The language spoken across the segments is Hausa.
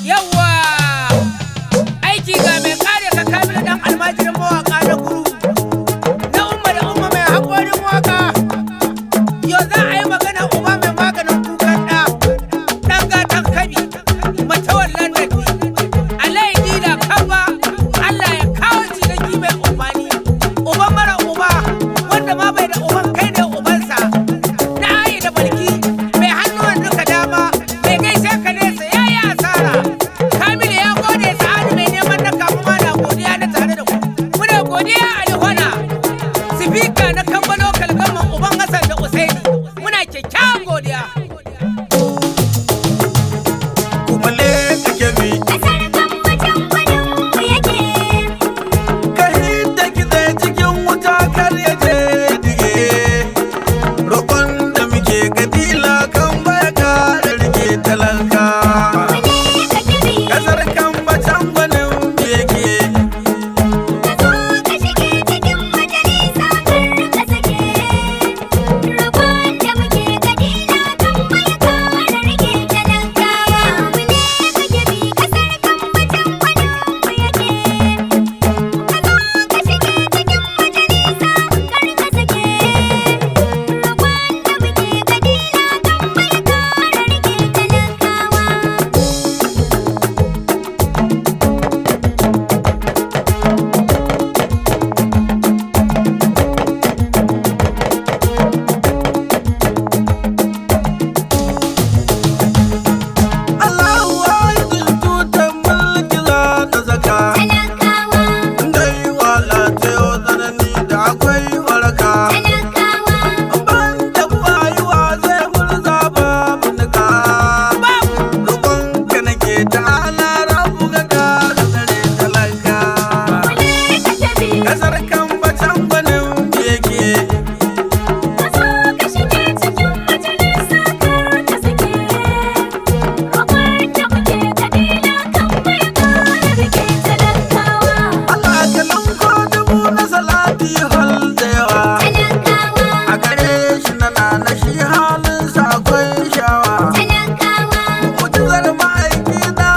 Yawwa! Aiki ga mai kare ka Kamilu dan almajirin mawaka na guru. Na Umma da Umma mai haƙorin waka. Yo za a yi magana uba mai maganin kukan ɗa. Ɗan gatan Kabi, Matawallan Datti. Alai Dila Kamba, Allah ya kawo ciniki mai amfani. Uban mara uba, wanda ma bai da uban, kai ne ubansa. Na ayi da balki, mai hannuwan duka dama, mai gaishe ka nesa ya yi asara. Kamilu ya gode, Sa'adu mai neman na kamu ma na godiya na tare da ku. Muna godiya Alihwana. Sifika na Kamba Local Government, uban Hassan da Usaini. Muna kyakkyawan godiya. Kuma leka Kebbi. Kasar Kambacin gwanin mu yake. Ka hidda kitse cikin wuta kar ya je dige. Roƙon da muke ga Dila kan baya kara rike talaka. Mune ka Kebbi. Kasar Kambacin gwanin mu yake. Ka zo ka shige cikin majalisa, kar ka sake. Roƙon da muke ga Dila kan baya kara rike talakawa. Mune ka Kebbi. Kasar Kambacin gwanin mu yake. Ka zo ka shige cikin majalisa, kar ka sake. Roƙon da muke ga Dila kan baya kara rike talakawa. Allahu wahidul tutan mulki za ta saka. Talakawa. Dai wala ta yau tsanani da akwai waraka. Talakawa. Ban da buwayewa zai murza babu nika. Roƙonka nake ta'ala rabu ga kara tsare talaka. Mune ka Kebbi. Kasar Kambacin gwanin mu yake. Ka zo ka shige cikin majalisa, kar ka sake. Roƙon da muke ga Dila kan mai kara rike talakawa. Allah ka ninko dubu na salati hal da yawa. Talakawa. A gare shi na na shi halinsa akwai shawa. Talakawa. Mu'jizar ma'aiki na.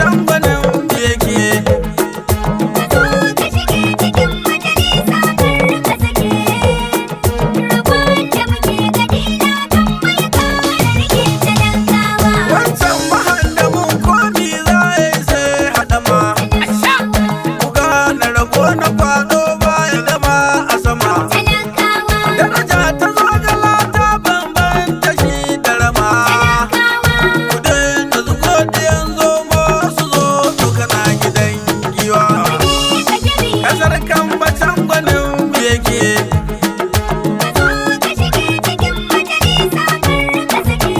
can gwanin yake. Ka zo ka shige cikin majalisa kar ka sake. Roƙon da muke ga dila kan mai kara rike talakawa. Wancan mahandamin komi za ya yi sai haɗama. Asha! Buga na rabo na kwado baya zama a sama. Talakawa, Daraja ta zogala ta bambanta shi da rama. talakawa, Ku daina zugo ɗiyan zomo su zo su kana gidan giwa. ni ka kiri. Kasar kan bacan gwanin yake. Ka zo ka shige cikin majalisa kar ka sake.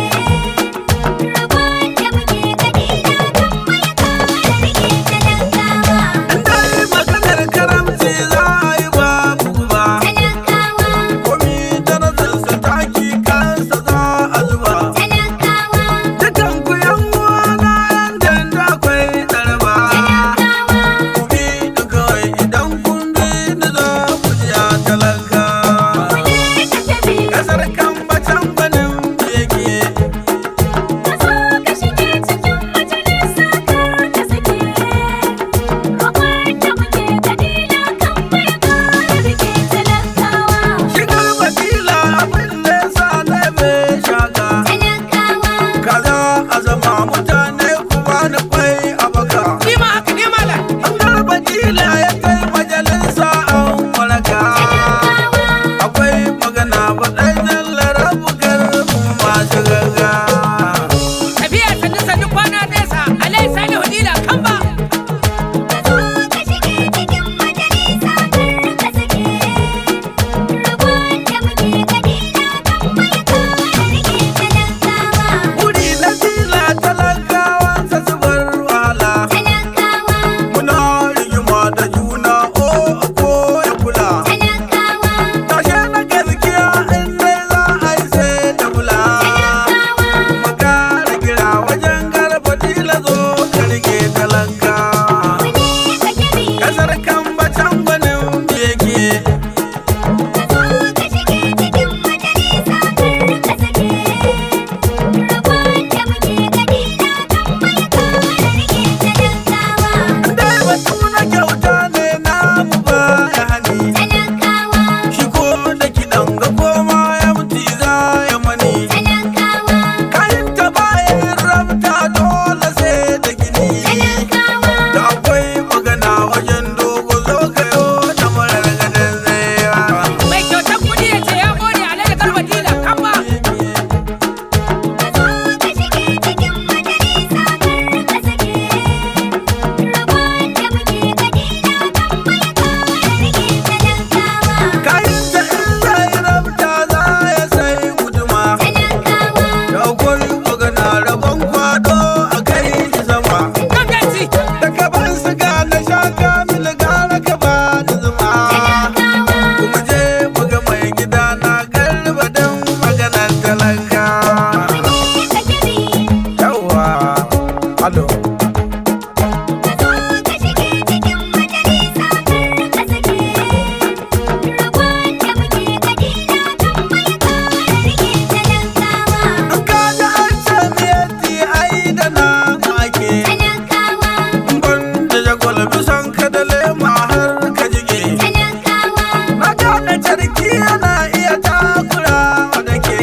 Roƙon da muke ga dila kan mai kara rike talakawa. In dai maganar karamci za a yi babu guba. Talakawa, Komi darajarsa taki kansa za a zuba. talakawa, Dukan ku yan uwana yan danda akwai tsaraba. talakawa. Ku bi ni kawai idan kun bi ni za ku ji a talaka. Ni ka tafi. Kasar kan bacan gwanin yake. Ka zo ka shige cikin majalisa kar ka sake. Roƙon da muke ga dila kan mai kara rike talakawa. Shigar batila abin da ya sa na mai shaka. Talakawa, Kaza a zama mutane ku bani kwai a baka. Ni ma haka ne malam. An garba dila ya kai majalisa an waraka. talakawa. Akwai magana baɗai zallar bukar masu gagga. Tafiya sannu sannu kwana nesa. Alai Salihu Dila kan ba. Ka zo ka shige cikin majalisa kar ka sake. Roƙon da muke ga dila kan mai kara rike talakawa. Wuri na dila talakawansa su bar wahala. Talakawa, Muna rigima da juna o ko ya kula. talakawa, Tashe na gaskiya in dai za a yi sai da kula. talakawa. Makara kira wajen garba dila zo ka rike talaka. Wani ka kiri. Kasar kan bacan gwanin yake. Ka zo ka shige cikin majalisa kar ka sake. Roƙon da muke ga dila kan mai kara rike talakawa. Dai batu na kyauta ne namu ba ya hani. Talakawa, Shi ko da kiɗan ga koma ya mutu za ya mani. talakawa, Kayan ta bayan rabta dole sai da gini. talakawa. Da akwai magana wajen dogo zo kayo da marar gadon zaiwa. Mai kyautar kuɗi ya ce ya gode Alhaji Garba Dila kan ba. Ka zo ka shige cikin majalisa kar ka sake. Roƙon da muke ga dila kan mai kara rike talakawa. Kayan ta in zai rabta za ya sai guduma. Talakawa, Da akwai magana rabon kwado a kai shi sama. Kan benci. Da kaban siga na sha kamil gara ka ba ni zuma. talakawa. Kuma je mu ga mai gida na garba don maganar talaka. Wani ka kiri. Yawwa, alo. Ka zo ka shige cikin majalisa kar ka sake. Roƙon da muke ga dila kan mai kara rike talakawa. In ka ji an ce miyatti ai da na ake. Talakawa, Ban da jagwal bisan ka da lema har ka jige. talakawa, Na gane carki yana iya takura da ke.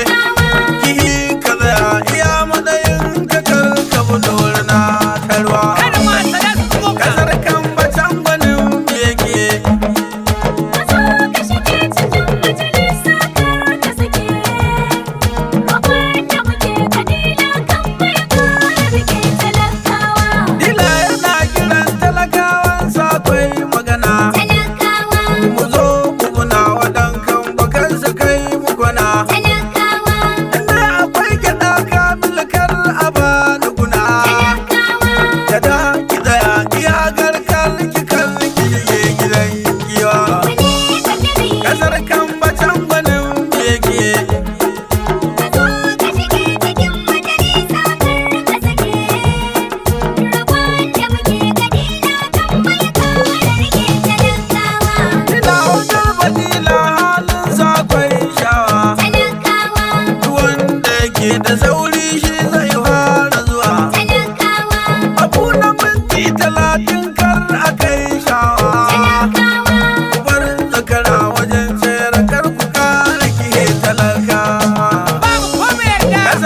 talakawa. Kihi ka tsaya iya matsayin ka kar ka bi na tarwa. Kada ma sada su zubo ka. Kasar kan bacan gwanin yake. Ka zo ka shige cikin majalisa kar ka sake. Roƙon da muke ga dila kan mai kara rike talakawa. Dila yana kiran talakawansa akwai magana. Talakawa, Mu zo mu guna waɗankan bakan su kai mu gwana. talakawa, Inda akwai gyaɗa kamil kar a bani guna. talakawa. Gyaɗa ki tsaya iya garkar ki kar ki shige gidan giwa. Wani ka kiri. Kasar kan bacan gwanin yake. Ka zo ka shige cikin majalisa kar ka sake. Roƙon da muke ga dila kan mai kara rike talakawa. Ina wajen badila halin sa akwai shawa. Talakawa, Wanda yake da sauri shi zai fara zuwa. talakawa, Abu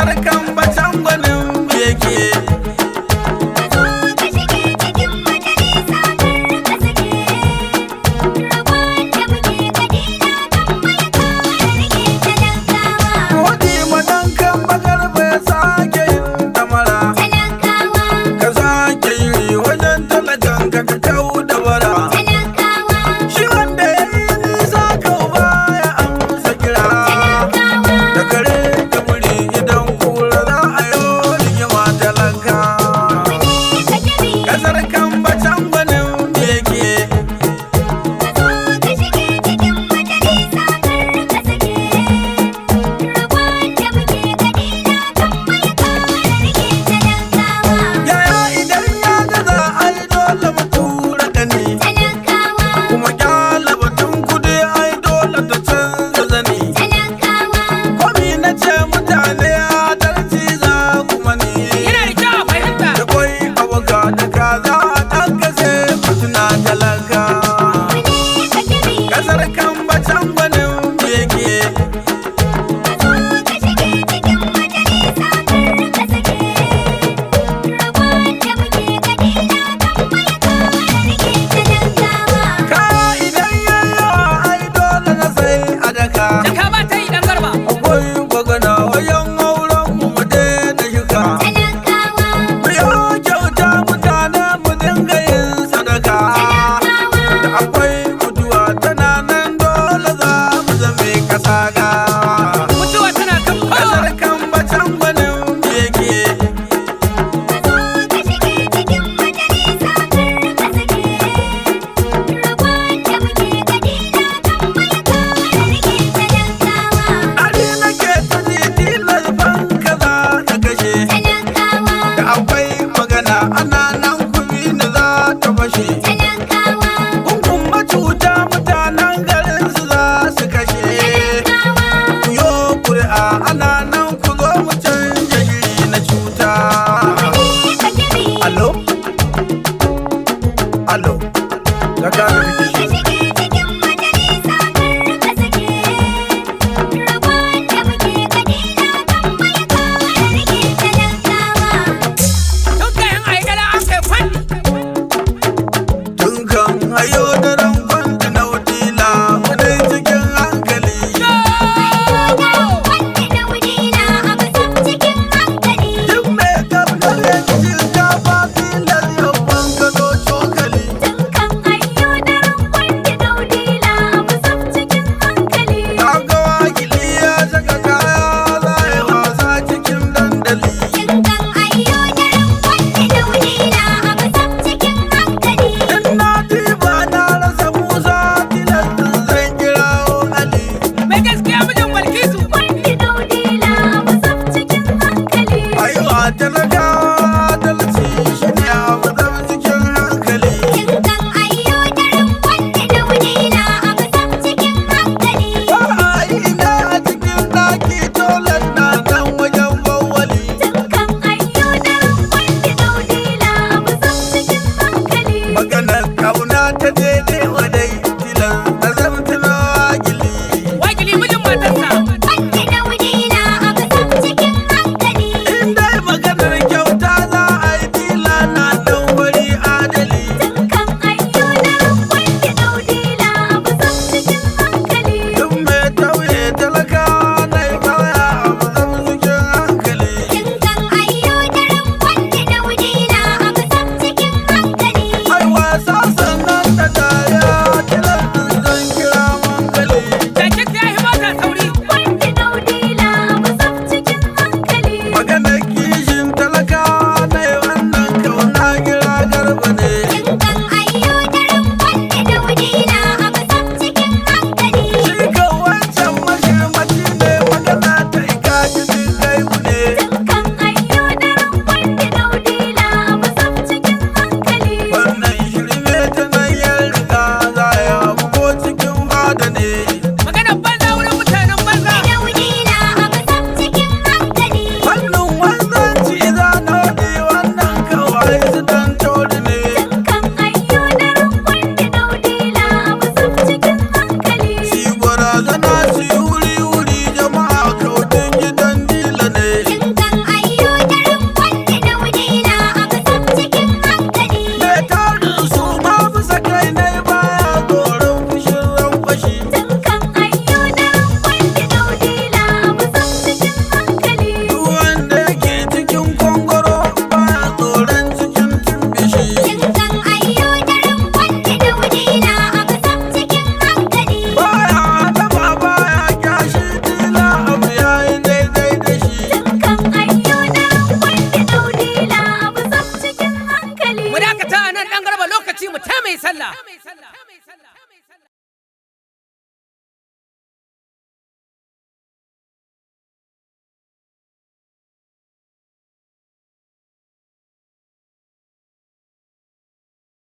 Kasar